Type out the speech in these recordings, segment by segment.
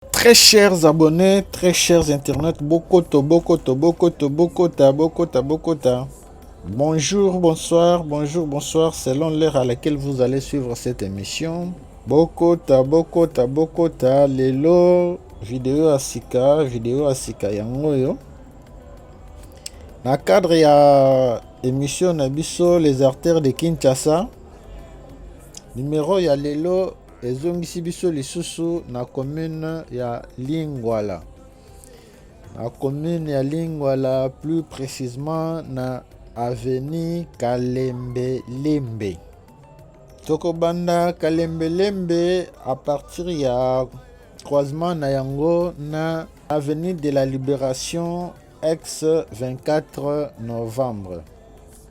Très chers abonnés, très chers internautes, bokoto, bokoto, bokoto, bokota, bokota, bokota. Bonjour, bonsoir, bonjour, bonsoir, selon l'heure à laquelle vous allez suivre cette émission. Bokota, bokota, bokota, lelo, vidéo ya sika, vidéo ya sika yango oyo. Na cadre ya émission na biso les artères de Kinshasa, numéro ya lelo ezongisi biso lisusu na commune ya Lingwala. Na commune ya Lingwala, plus précisément na avenue Kalembelembe. Tokobanda Kalembelembe à partir ya croisement na yango na avenue de la Libération ex 24 novembre.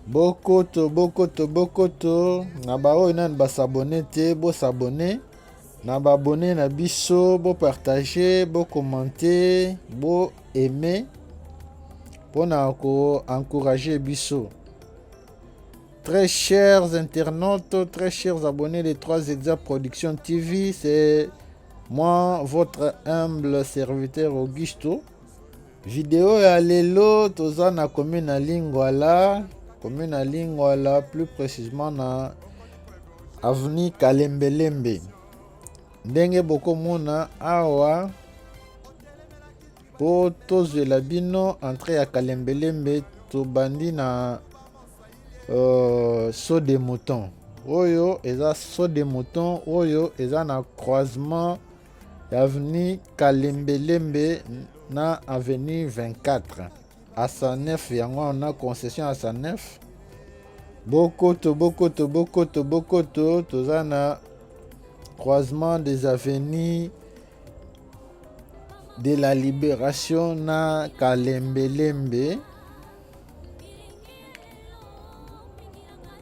Bokoto bokoto bokoto na baoyo nani basabone te bosabone na baabone na biso bopartage bokommente bo aime mpona ko encourager biso. Très chers internautes, très chers abonnés de 3 Exa Production TV, c'est moi, votre humble serviteur Augusto. Video ya lelo toza na commune ya Lingwala, commune ya Lingwala plus précisément na avenue Kalembelembe. Ndenge bokomona awa po tozwela bino entrée ya Kalembelembe tobandi na saut de mouton. Oyo eza saut de mouton, oyo eza na croisement ya avenue Kalembelembe na avenue 24 à 109 yango wana concession à 109. Bokoto bokoto bokoto bokoto toza na croisement des avenues de la Libération na Kalembelembe.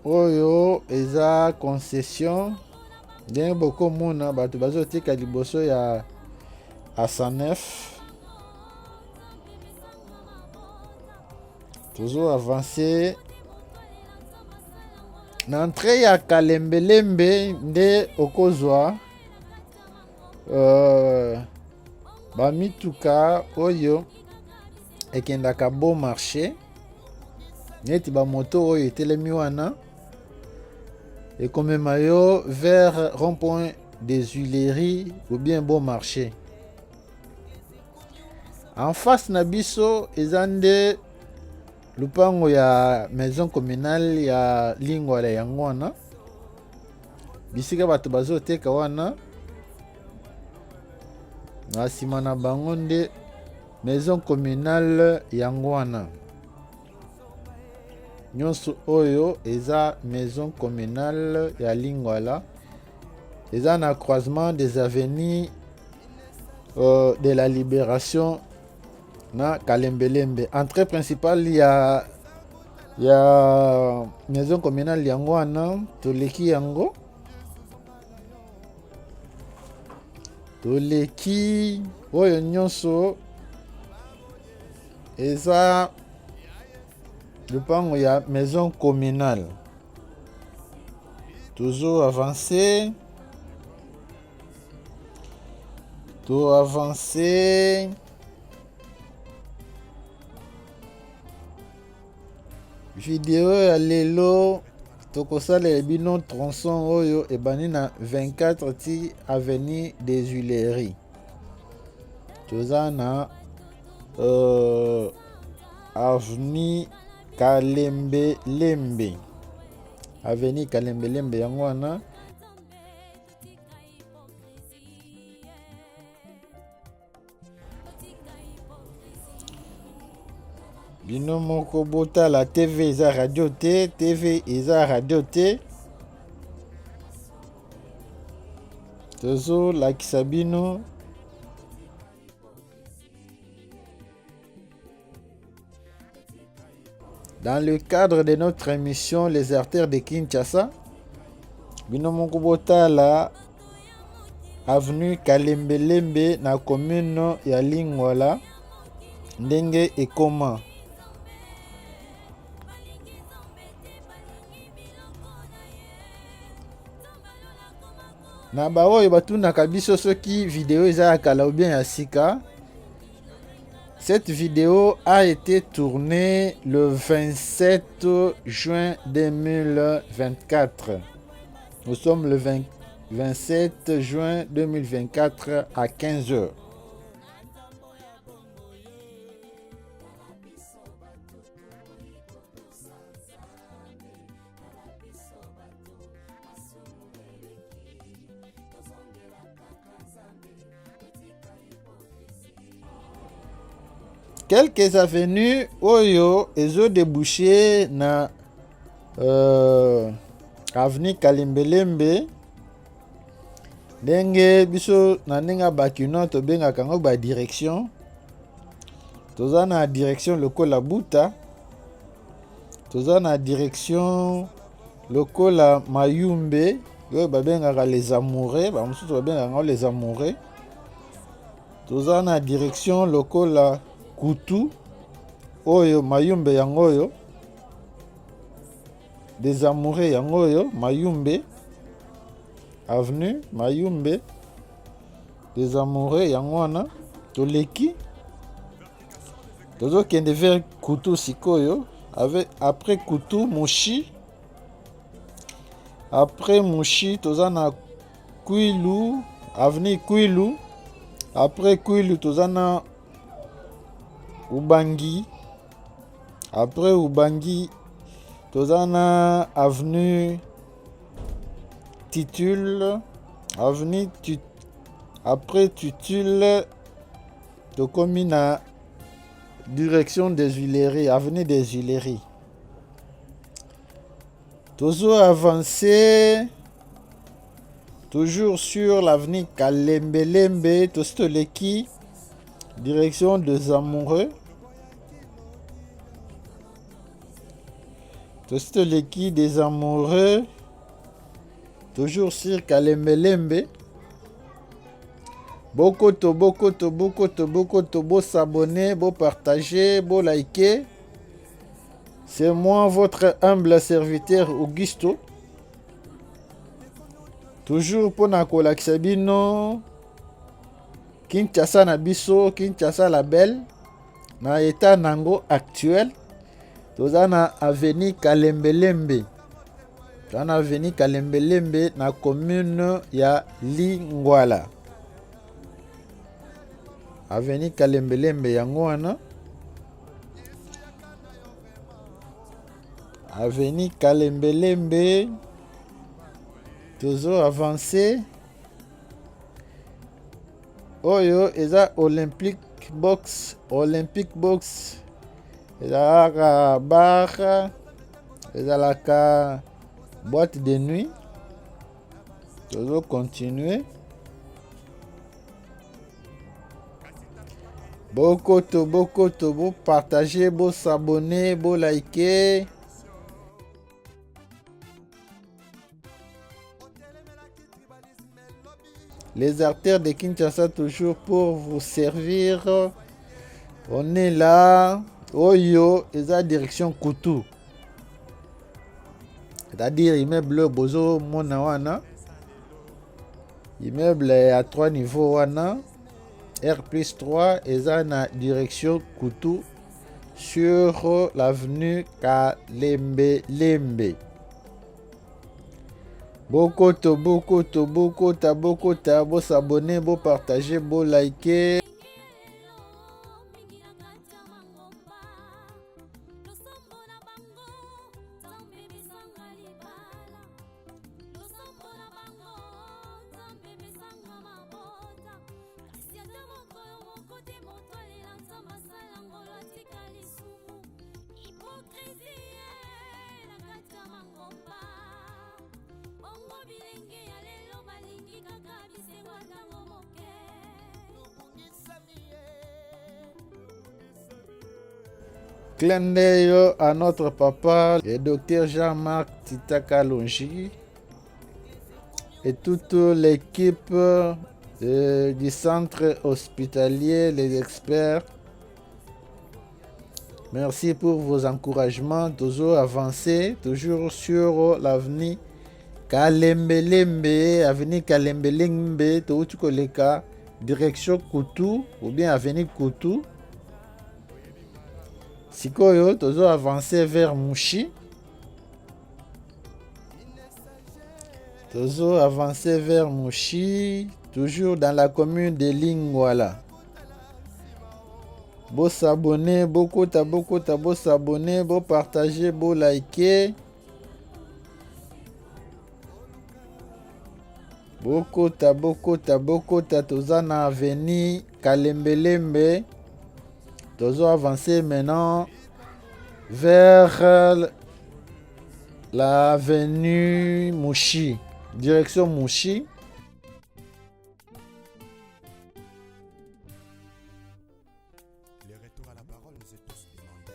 Oyo eza concession ndenge bokomona bato bazotika liboso ya A109. Tozo avancer na entrée ya Kalembelembe nde okozwa bamituka oyo ekendaka bon marché neti bamoto oyo etelemi wana ekomema yo vers rond-point des Huileries ou bien bon marché. En face na biso eza nde lupango ya maison communale ya Lingwala yango wana bisika bato bazoteka wana na nsima na bango nde maison communale yango wana. Nyonso oyo eza maison communale ya Lingwala, eza na croisement des avenues de la Libération na Kalembelembe. Entrée principale ya maison communale yango wana toleki yango, toleki oyo nyonso eza lupango ya maison communale. Toujours avancer, to avancer. Video ya lelo tokosalela bino tronçon oyo ebandi na 24 ti avenue des Huileries. Toza na avenue Kalembelembe, avenue Kalembelembe yango wana. Bino moko botala, TV eza radio te, TV eza radio te. Tozolakisa bino dans le cadre de notre émission Les artères de Kinshasa. Bino moko botala avenue Kalembelembe na commune ya Lingwala ndenge ekoma. Na baoyo batunaka biso soki video eza ya kala ou bien ya sika, cette vidéo a été tournée le 27 juin 2024. Nous sommes le 20, 27 juin 2024 à 15h. Quelques avenues oyo ezo déboucher na avenue Kalembelembe, ndenge biso na ndenge ya bakinois tobengaka yango ba direction. Toza na direction lokola Buta, toza na direction lokola Mayumbe oyo babengaka les amoureux, bamosusu babengaka yango les amoureux. Toza na direction lokola Kutu oyo Mayumbe yango oyo des amoureux yango oyo Mayumbe avenue Mayumbe des amoureux yango wana. Toleki, tozokende vers Kutu sikoyo. Avec, après Kutu, Mushi, après Mushi toza na Kwilu, avenue Kwilu. Après Kwilu toza na Ubangi. Après Ubangi toza na avenue Titule, avenue Tut, après Titule tokomi na direction des Huileries, avenue des Huileries. Tozo avancer toujours sur l'avenue Kalembelembe, tostoleki direction des amoureux. Tostoleki des amoureux, toujours sur Kalembelembe. Bokoto, bokoto, bokoto, bokoto, bo s'abonner, bo partager, bo liker. C'est moi, votre humble serviteur Augusto. Toujours pour na kolakisa bino Kinshasa na biso, Kinshasa la belle, na état nango actuel. Toza na avenue Kalembelembe. Toza na avenue Kalembelembe na commune ya Lingwala. Avenue Kalembelembe yango wana. Avenue Kalembelembe. Tozo avancer. Oyo eza Olympic Box, Olympic Box ezalaka bar, ezalaka boîte de nuit. Tozo continuer. Bokoto, bokoto, bo partager, bo s'abonner, bo liker. Les artères de Kinshasa toujours pour vous servir. On est là. Oyo eza direction Kutu. C'est-à-dire immeuble bozo mona wana. Immeuble à 3 niveaux wana. R plus 3 eza na direction Kutu sur l'avenue Kalembelembe. Bokoto, bokoto, bokota, bokota, bo s'abonner, bo partager, bo liker. Clin d'œil à notre papa, le docteur Jean-Marc Tita Kalonji, et toute l'équipe du centre hospitalier, les experts. Merci pour vos encouragements, toujours avancés, toujours sur l'avenue. Kalembelembe, avenue Kalembelembe, touti koleka direction Kutu ou bien avenue Kutu. Sikoyo tozo avancer vers Mushi. Tozo avancer vers Mushi, toujours dans la commune de Lingwala. Bo s'abonner, bokota bokota, bo s'abonner, bo partager, bo liker. Bokota bokota bokota, toza na avenue Kalembelembe. Tozo avancer maintenant vers l'avenue Mushi, direction Mushi. Le retour à la parole nous est tous demandé.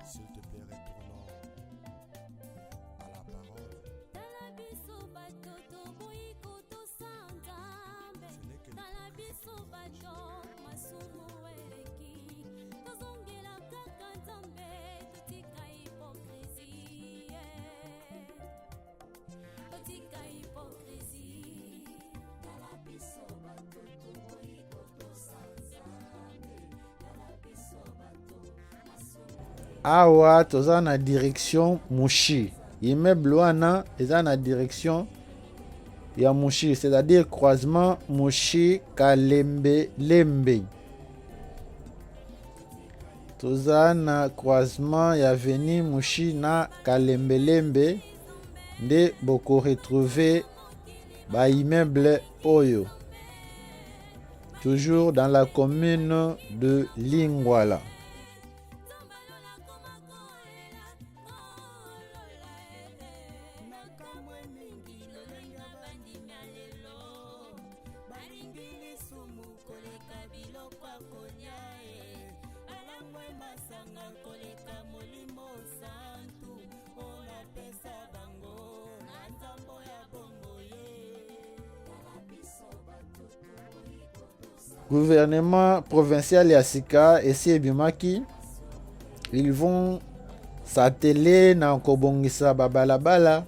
S'il te plaît, retournons à la parole. Tala biso bato toboyi kotosa Nzambe. Ce n'est que Tala biso bato masumu eleki. Tozongela kaka Nzambe, totika hypocrisie. Totika hypocrisie. Tala biso bato toboyi kotosa Nzambe. Tala biso bato masumu. Awa toza na direction Mushi. Immeuble wana eza na direction ya Mushi, c'est-à-dire croisement Mushi Kalembe Lembe. Toza na croisement ya avenue Mushi na Kalembe Lembe nde boko retrouver ba immeuble oyo. Toujours dans la commune de Lingwala. Nakamwe mingi lolenge bandimi ya lelo balingi lisumu koleka biloko ya kolia e balangwe masanga koleka molimo santu oyo napesa bango na nzambo ya bomoi. Gouvernement provincial ya sika esi ebimaki, ils vont s'atteler na kobongisa babalabala.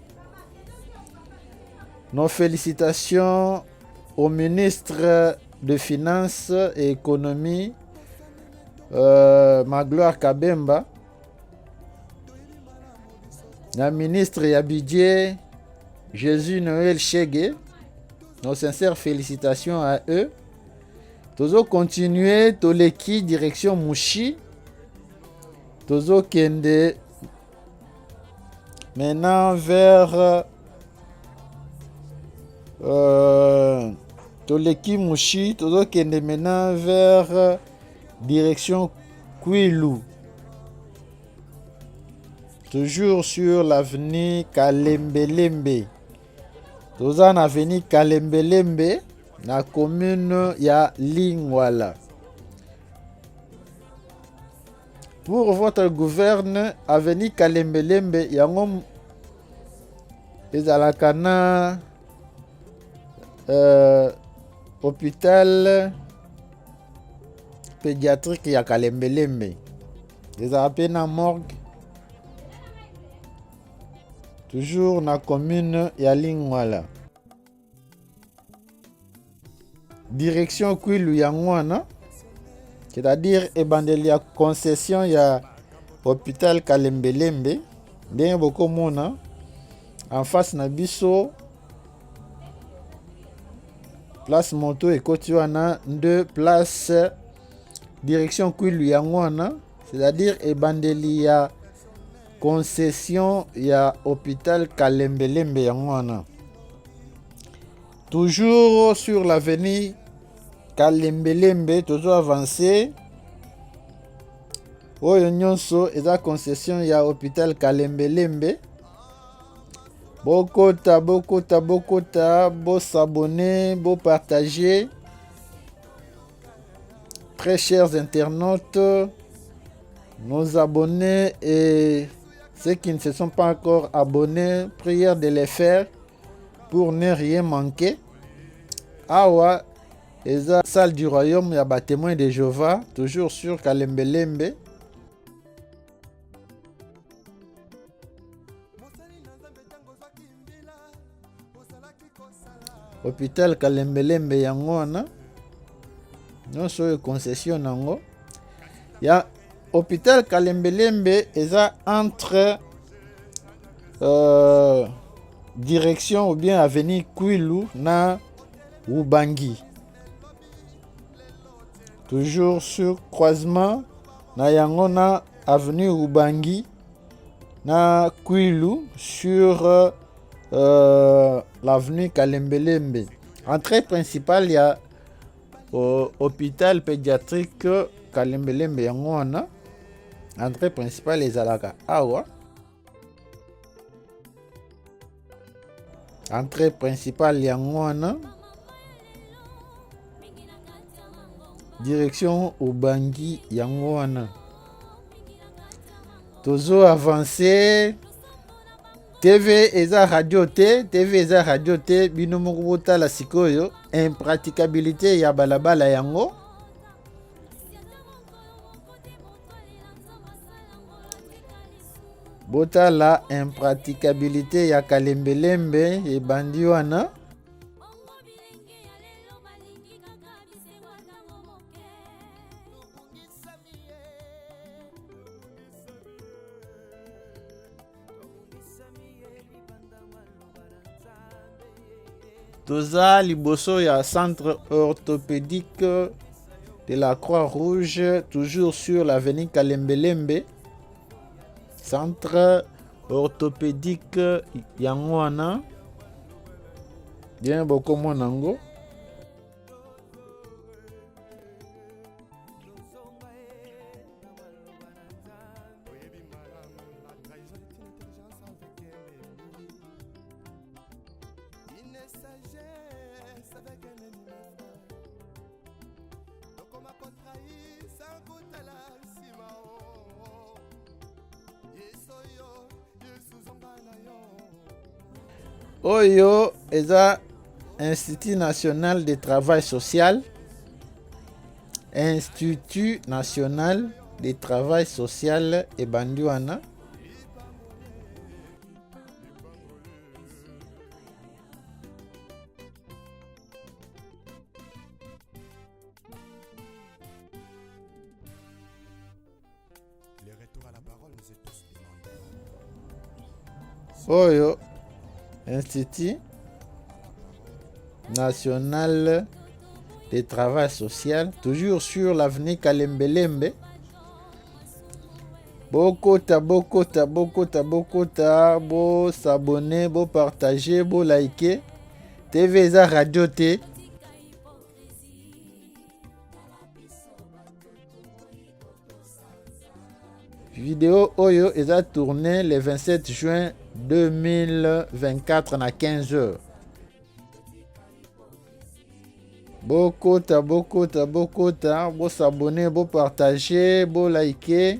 Nos félicitations au ministre de Finances et Économie, Magloire Kabemba, na ministre ya budget Jésus Noël Chege. Nos sincères félicitations à eux. Tozo continuer toleki direction Mushi. Tozo kende maintenant vers toleki Mushi, tozo kende maintenant vers direction Kwilu. Toujours sur l'avenue Kalembelembe. Toza na avenue Kalembelembe na commune ya Lingwala. Pour votre gouverne, avenue Kalembelembe yango ezalaka na hôpital pédiatrique ya Kalembelembe. Ezalaka pe na morgue. Toujours na commune ya Lingwala. Direction Kwilu yango wana, c'est-à-dire ebandeli ya concession ya hôpital Kalembelembe, ndenge bokomona en face na biso place moto ekoti wana nde place direction Kwilu yango wana, c'est-à-dire ebandeli ya concession ya hôpital Kalembelembe yango wana. Toujours sur l'avenue Kalembelembe, toujours avancé. Oyo nyonso eza concession ya hôpital Kalembelembe. Bokota, bokota, bokota, bo s'abonner, bo partager. Très chers internautes, nos abonnés et ceux qui ne se sont pas encore abonnés, prière de les faire pour ne rien manquer. Awa eza salle du royaume ya ba témoins de Jéhovah, toujours sur Kalembelembe. Hôpital Kalembelembe yango wana nyonso oyo concession nango ya hôpital Kalembelembe eza entre direction ou bien avenue Kwilu na Ubangi, toujours sur croisement na yango na avenue Ubangi na Kwilu sur l'avenue Kalembelembe. Entrée principale ya hôpital pédiatrique Kalembelembe yango wana. Entrée principale ezalaka awa. Entrée principale yango wana. Direction Ubangi yango wana. Tozo avancer. TV eza radio te, TV eza radio te, bino moko botala sikoyo impraticabilité ya balabala yango. Botala impraticabilité ya Kalembelembe ebandi wana. Toza liboso ya centre orthopédique de la Croix-Rouge, toujours sur l'avenue Kalembelembe. Centre orthopédique yango wana. Bien bokomona yango. Oyo eza Institut National de Travail Social. Institut National de Travail Social ebandi wana. Le retour à la parole nous est tous demandé. Oyo Institut National de Travail Social, toujours sur l'avenue Kalembelembe. Bokota, bokota, bokota, bokota, bo s'abonner, bo partager, bo liker. TV eza radio te. Video oyo eza tourné le 27 juin 2024 na 15 heures. Bokota, bokota, bokota, bo s'abonner, bo partager, bo liker.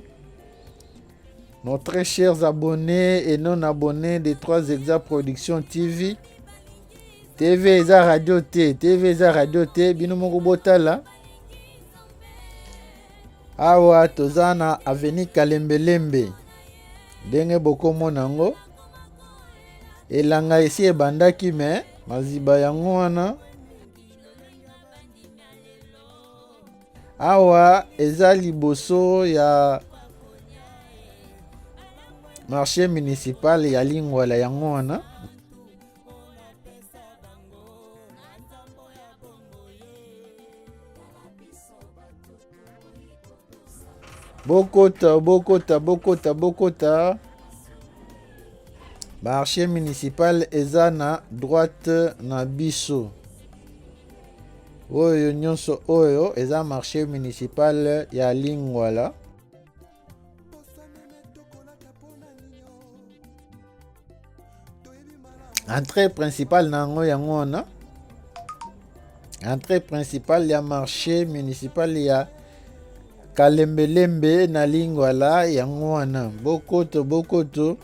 Nos très chers abonnés et non abonnés de 3 Exa Production TV. TV eza radio te, TV eza radio te, bino moko botala. Awa toza na avenue Kalembelembe. Ndenge bokomona yango. Elanga esi ebandaki me maziba yango wana. Awa eza liboso ya marché municipal ya Lingwala yango wana. Bokota, bokota, bokota, bokota. Marché municipal eza na droite na biso. Oyo nyonso oyo eza marché municipal ya Lingwala. Entrée principale na yango yango wana. Entrée principale ya marché municipal ya Kalembelembe na Lingwala yango wana. Bokoto, bokoto.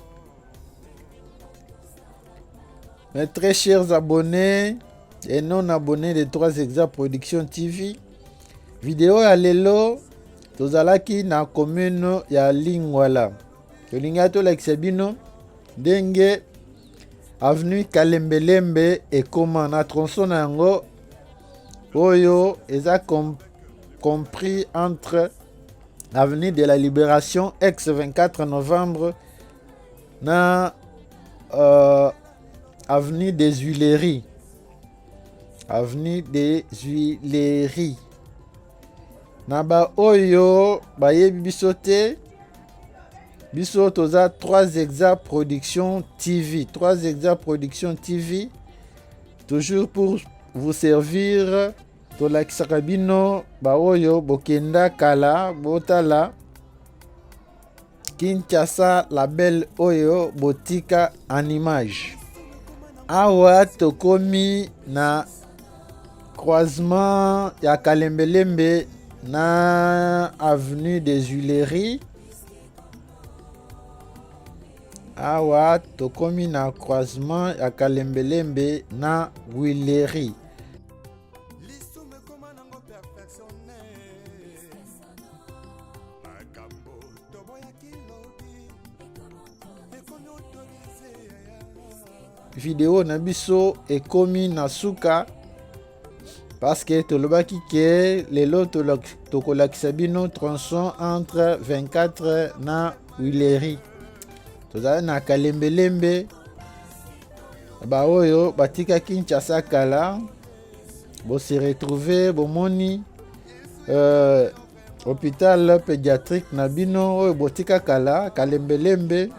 Mes très chers abonnés et non abonnés de 3 Exa Production TV, vidéo ya lelo tozalaki na commune ya Lingwala. Tolingaki tolakisa bino ndenge Avenue Kalembelembe ekoma na tronçon na yango oyo eza com compris entre avenue de la Libération ex 24 novembre na avenue des Huileries. Avenue des Huileries. Na ba oyo bayebi biso te, biso toza 3 Exa Production TV. 3 Exa Production TV, toujours pour vous servir. Tolakisaka bino baoyo bokenda kala, botala Kinshasa la belle oyo botika en image. Awa tokomi na croisement ya Kalembelembe na avenue des Huileries. Awa tokomi na croisement ya Kalembelembe na Huileries. Lisumu ekoma nango perfectionne makambo toboyaki lobi ekomi autorise. Video na biso ekomi na suka parce que tolobaki ke lelo tokolakisa bino tronçon entre 24 na Huileries. Tozali na Kalembelembe, baoyo batika Kinshasa kala, bo se retrouver bomoni hôpital pédiatrique na bino oyo botika kala Kalembelembe.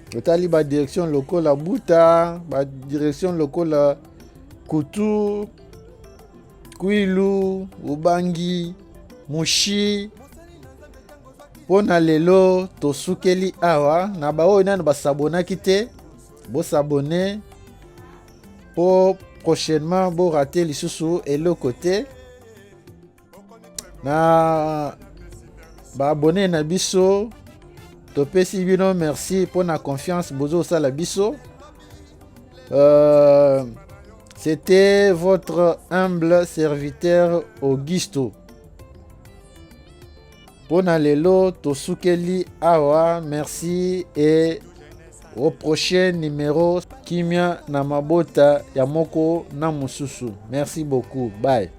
Totali ba direction lokola Buta, ba direction lokola Kutu, Kwilu, Ubangi, Mushi. Mpona lelo tosukeli awa. Na baoyo nanu basabonaki te, bosabone po prochainement bo rater lisusu eloko te. Na ba abonné na biso topesi bino merci mpona confiance bozosala biso. C'était votre humble serviteur Augusto. Mpona lelo tosukeli awa, merci et au prochain numéro. Kimia na mabota ya moko na mosusu. Merci beaucoup, bye.